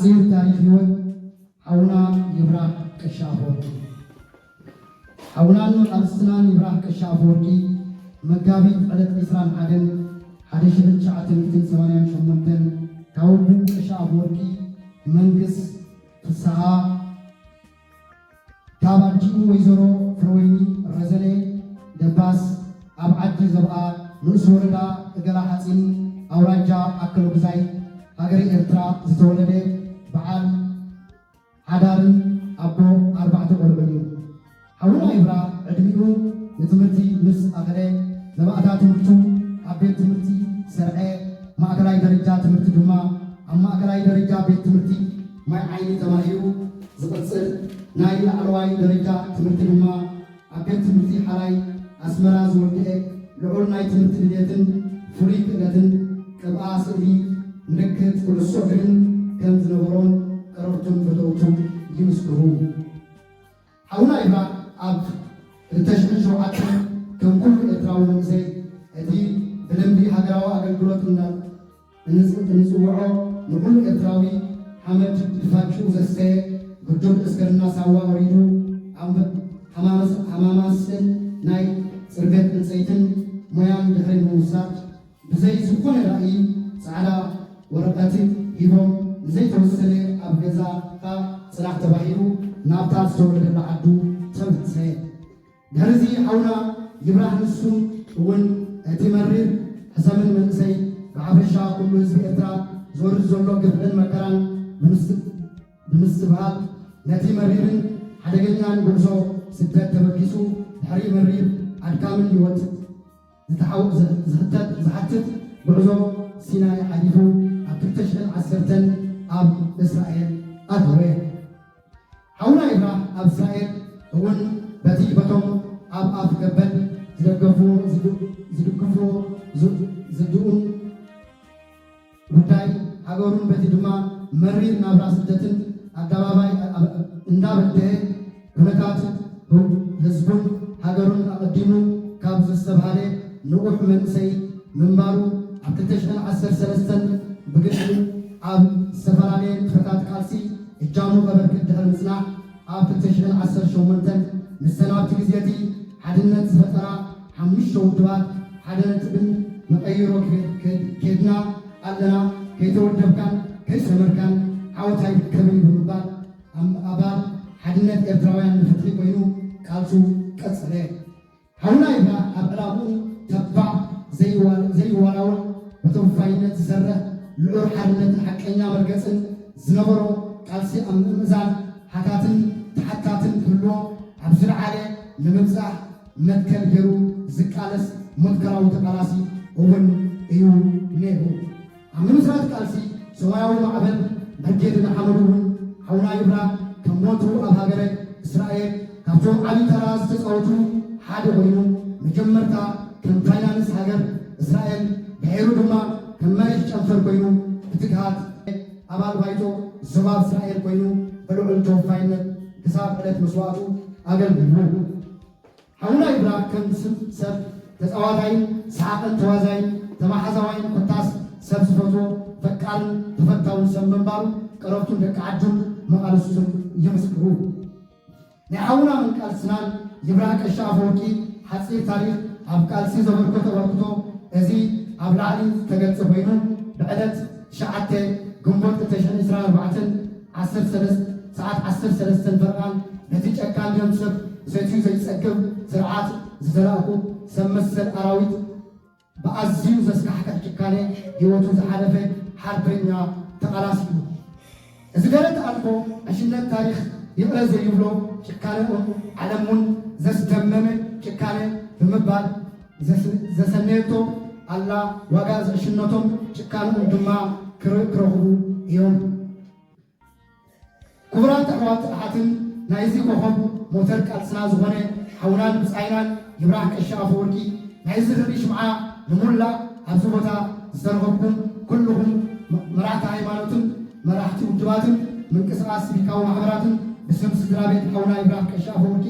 ሓፂር ታሪኽ ህይወት ሓውና ይብራህ ቀሺ ኣፈወርቂ። ሓውናን ቃልስናን ይብራህ ቀሺ ኣፈወርቂ መጋቢት ዕለት ዕስራን ሓደን ሓደ ሺሕ ትሽዓተ ሚእትን ሰማንያን ሸሞንተን ካብ ኣቦኡ ቀሺ ኣፈወርቂ መንግስ ፍስሃ ካብ ኣዲኡ ወይዘሮ ፍረወይኒ ረዘነ ደባስ ኣብ ዓዲ ዘብኣ ንኡስ ወረዳ እገላ ሓፂን ኣውራጃ ኣከለጉዛይ ሃገረ ኤርትራ ዝተወለደ በዓል ሓዳርን ኣቦ ኣርባዕተ ቆልዑን እዩ። ሓውና ይብራህ ዕድሚኡ ንትምህርቲ ምስ ኣኸለ መባእታ ትምህርቱ ኣብ ቤት ትምህርቲ ሰርዐ፣ ማእከላይ ደረጃ ትምህርቲ ድማ ኣብ ማእከላይ ደረጃ ቤት ትምህርቲ ማይ ዓይኒ ተማሂሩ ዝቕጽል፣ ናይ ላዕለዋይ ደረጃ ትምህርቲ ድማ ኣብ ቤት ትምህርቲ ሓላይ ኣስመራ ዝወድአ ልዑል ናይ ትምህርቲ ድሌትን ፍሉይ ክእለትን ቅብኣ ስእሊ፣ ምልክት ኩዕሶ እግርን ከም ዝነበሮን ቀረብቱን ፈተውቱ ይምስክሩ። ሓውና ይብራህ ኣብ ክልተ ሽሕን ሸውዓተን ከም ኩሉ ኤርትራዊ መንእሰይ እቲ ብልምዲ ሃገራዊ ኣገልግሎት እና- እንጽ- እንጽውዖ ንኹሉ ኤርትራዊ ሓመድ ድፋጭኡ ዘስተየ ግዱድ ዕስክርና ሳዋ ወሪዱ ኣንብ- ሃማማስ- ሃማማስን ናይ ጽርገት ዕንጸይትን ሞያን ድሕሪ ምውሳድ ብዘይ ዝኾነ ራእይ ጻዕዳ ወረቐት ሂቦም ንዘይተወሰነ ኣብ ገዛኻ ጽናሕ ተባሂሉ ናብታ ዝተወለደላ ዓዱ ተመልሰ። ድሕሪዚ ሓውና ይብራህ ንሱ እውን እቲ መሪር ሕሰምን መንእሰይ ብሓፈሻ ኩሉ ህዝቢ ኤርትራ ዝወርድ ዘሎ ግፍዕን መከራን ብምስ- ብምስትብሃል ነቲ መሪርን ሓደገኛን ጉዕዞ ስደት ተበጊሱ ድሕሪ መሪር ኣድካምን ህይወት ዝተሓው- ዝ- ዝሕተት- ዝሓትት ጉዕዞ ሲናይ ሓሊፉ ኣብ ክልተ ሽሕን ዓሰርተን ኣብ እስራኤል ኣተወ። ሓውና ይብራህ ኣብ እስራኤል እውን በቲ በቶም ኣብ ኣፍ ገበል ዝደገፍዎ ዝድ- ዝድግፍዎ ዝ- ዝድኡን ጉዳይ ሃገሩን በቲ ድማ መሪር ናብራ ስደትን ኣደባባይ ኣብ- እንዳበደሀ ኩነታት ህዝቡን ሃገሩን ኣቐዲሙ ካብ ዘስተብሃለ ንቑሕ መንእሰይ ምንባሩ ኣብ ክልተ ሽሕን ዓሰርተ ሰለስተን ብግልጺ ኣብ ዝተፈላለየ ንጥፈታት ቃልሲ እጃሙ ከበርክት ድሕሪ ምጽናሕ ኣብ ክልተ ሽሕን ዓሰርተ ሸሞንተን ንሰን ኣብቲ ግዜ እቲ ሓድነት ዝፈጠራ ሓሙሽተ ውድባት ሓደ ነጥብን መቐይሮ ከ- ከ- ከድና ኣለና፣ ከይተወደብካን ከይሰመርካን ዓወት ኣይርከብን ብምባል ኣም- ኣባል ሓድነት ኤርትራውያን ንፍትሒ ኮይኑ ቃልሱ ቀጸለ። ሓውና ይብራህ ኣብ ዕላምኡ ተባዕ ዘይዋ- ዘይዋላወል ብተወፋይነት ዝሰርሕ ልዑል ሓርነትን ሓቀኛ መርገጽን ዝነበሮ ቃልሲ ኣብ ምእምዛን ሓታትን ተሓታትን ክህልዎ ኣብ ዝለዓለ ንምብጻሕ መትከል ገይሩ ዝቃለስ መትከላዊ ተቃላሲ እውን እዩ ነይሩ። ኣብ ምምስራት ቃልሲ ሰማያዊ ማዕበል ብርጌድ ንሓመዱ እውን ሓውና ይብራህ ከም ወትሩ ኣብ ሃገረ እስራኤል ካብቶም ዓብዪ ተራ ዝተፃወቱ ሓደ ኮይኑ መጀመርታ ከም ፋይናንስ ሃገር እስራኤል ድሒሩ ድማ ከም መሪሕ ጨንፈር ኮይኑ ብትግሃት ኣባል ባይቶ ዞባ እስራኤል ኮይኑ ብልዑል ተወፋይነት ክሳብ ዕለት መስዋእቱ ኣገልጊሉ። ሓውና ይብራህ ከም ስም ሰብ ተጻዋታይን ሰሓቕን ተዋዛይን ተማሓዛዋይን ኮታስ ሰብ ዝፈትዎ ፈቃርን ተፈታውን ሰብ ምንባሩ ቀረብቱን ደቂ ዓዱን መቓልስቱን ይምስክሩ። ናይ ሓውና ምንቃልስናን ይብራህ ቀሺ ኣፈወርቂ ሓጺር ታሪኽ ኣብ ቃልሲ ዘበርከቶ ኣበርክቶ እዚ ኣብ ላዕሊ ዝተገልጸ ኮይኑ ብዕለት ትሽዓተ ግንቦት ክልተ ሽሕን ዕስራን ኣርባዕተን ዓሰርተ ሰለስተ ሰዓት ዓሰርተ ሰለስተን ፈረቓን ነቲ ጨካን ደም ሰብ ሰትዩ ዘይጸግብ ስርዓት ዝዘላእኩ ሰብ መሰል ኣራዊት ብኣዝዩ ዘስካሕክሕ ጭካኔ ህይወቱ ዝሓለፈ ሓርበኛ ተቓላሲ እዩ። እዚ ገለ ተኣልፎ ዕሽነት ታሪኽ ይቕረ ዘይብሎ ጭካኔኡን ዓለምውን ዘስደመመ ጭካኔ ብምባል ዘስ- ዘሰነየቶ ኣላ ዋጋ ዝዕሽነቶም ጭካንኡን ድማ ክረ- ክረኽቡ እዮም። ክቡራት ኣሕዋት ኣሓትን ናይዚ ኮኾብ ሞተር ቃልስና ዝኾነ ሓውናን ብጻይናን ይብራህ ቀሺ ኣፈወርቂ ናይ ዝኽሪ ሽምዓ ንሙላእ ኣብዚ ቦታ ዝተረኸብኩም ኩልኹም መ- መራሕቲ ሃይማኖትን መራሕቲ ውድባትን ምንቅስቓስ ሲቪካዊ ማሕበራትን ብስም ስድራ ቤት ሓውና ይብራህ ቀሺ ኣፈወርቂ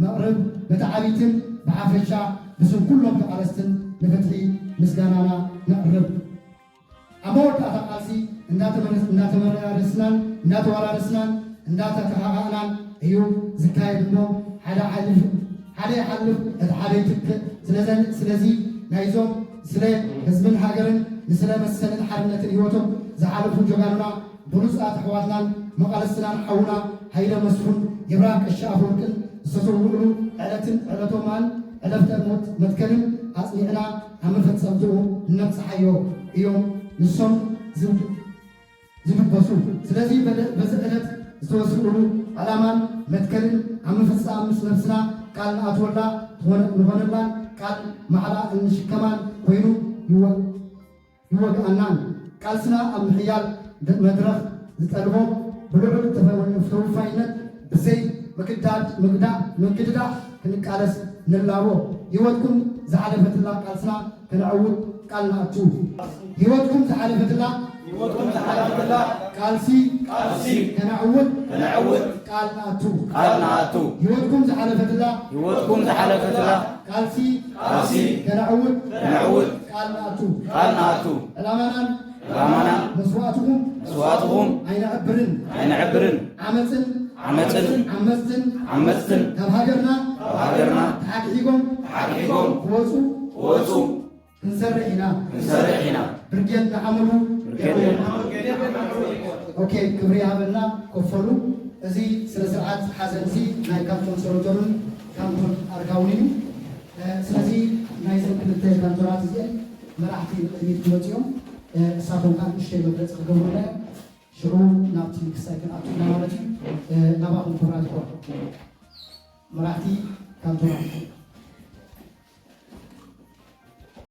መቕርብ በቲ ዓቢትን ብሓፈሻ ብስም ኩሎም ተቓለስትን ንፍትሒ ምስጋናና ነቕርብ። ኣብ መወዳእታ ቃልሲ እንዳተመረስ- እንዳተመራረስናን እንዳተወራረስናን እንዳተተካካእናን እዩ ዝካየድ እሞ ሓደ ሓልፍ ሓደ ይሓልፍ እቲ ሓደ ይትክእ። ስለዘ- ስለዚ ናይዞም ስለ ህዝብን ሃገርን ንስለ መሰልን ሓርነትን ህይወቶም ዝሓለፉ ጀጋኑና ብሉጻት ኣሕዋትናን መቓልስትናን ሓውና ሃይለ መስፉን ይብራህ ቀሺ ኣፈወርቅን ዝተሰውኡሉ ዕለትን ዕለቶማን ዕለፍተ ሞት መትከልን ኣጽኒዕና ኣብ መፈጸምትኡ እነብጽሓዮ እዮም። ንሶም ዝብ- ዝብገሱ። ስለዚ በደ- በዚ ዕለት ዝተወስኡሉ ዕላማን መትከልን ኣብ ምፍጻም ምስ ነብስና ቃል ንኣትወላ ዝኾነ- ንኾነላን ቃል ማዕላ እንሽከማን ኮይኑ ይወ- ይወግኣናን ቃልስና ኣብ ምሕያል መድረኽ ዝጠልቦ ብልዑል ተፈ- ተወፋይነት ብዘይ ምግዳድ ምግዳ ምግድዳ ክንቃለስ ንላቦ። ህይወትኩም ዝሓለፈትላ ቃልስና ከነዕውት ቃል ንኣቱ። ህይወትኩም ዝሓለፈትላ ህይወትኩም ዝሓለፈትላ ቃልሲ ቃልሲ ከነዕውት ከነዕውት ቃል ንኣቱ። ቃል ንኣቱ። ህይወትኩም ዝሓለፈትላ ህይወትኩም ዝሓለፈትላ ቃልሲ ቃልሲ ከነዕውት ከነዕውት ቃል ንኣቱ። ቃል ንኣቱ። ዕላማናን ዕላማናን መስዋእትኹም መስዋእትኹም ኣይነዕብርን። ኣይነዕብርን። ዓመፅን ዓመፅን ዓመፅትን ዓመፅትን ካብ ሃገርና ካብ ሃገርና ተሓግሒጎም ተሓግሒጎም ክወፁ ክወፁ ክንሰርሕ ኢና። ክንሰርሕ ኢና። ብርጌድ ንሓመዱ ብርጌድ ኦኬ፣ ክብሪ ይሃበልና። ኮፈሉ። እዚ ስነ ስርዓት ሓዘን እዚ ናይ ካንቶን ሰሮቶርን ካንቶን ኣርካውን እዩ። እ፣ ስለዚ ናይዘን ክልተ ካንቶናት እዚአን መራሕቲ ንቅድሚት ክመፅኡ እዮም። እ፣ እሳቶም ከዓ ንእሽተይ መግለፂ ክገብሩና እዮም። ሽዑ ናብቲ ክሳይ ክንኣቱ ኢና ማለት እዩ። እ፣ ናባኹም ክብራት ይኹን መራሕቲ ካንቶናት።